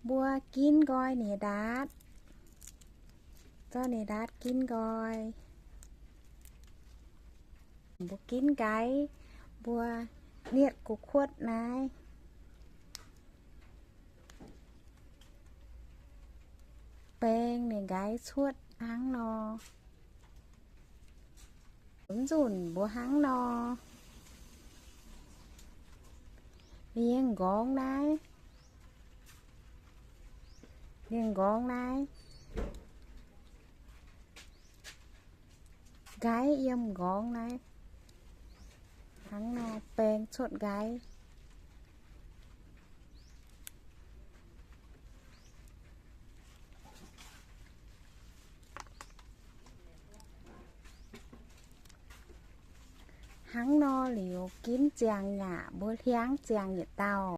Mbuo ginv nqoi nyei ndaatv. Zorqv nyei ndaatv ginv nqoi. Mbuo ginv nqaix, mbuo nietv gu'kuotv naaiv, baeng ninh nqaix cuotv hnangv nor. Mv nzunc mbuo hnangv nor, ninh nyei nqorngv naaiv, ninh nyei nqorngv naaiv, nqaix yiem nqorngv naaiv, hnangv nor baeng cuotv nqaix. Hnangv nor liuz ginv ziangx yaac mbuo hliangv ziangx yietc dauh.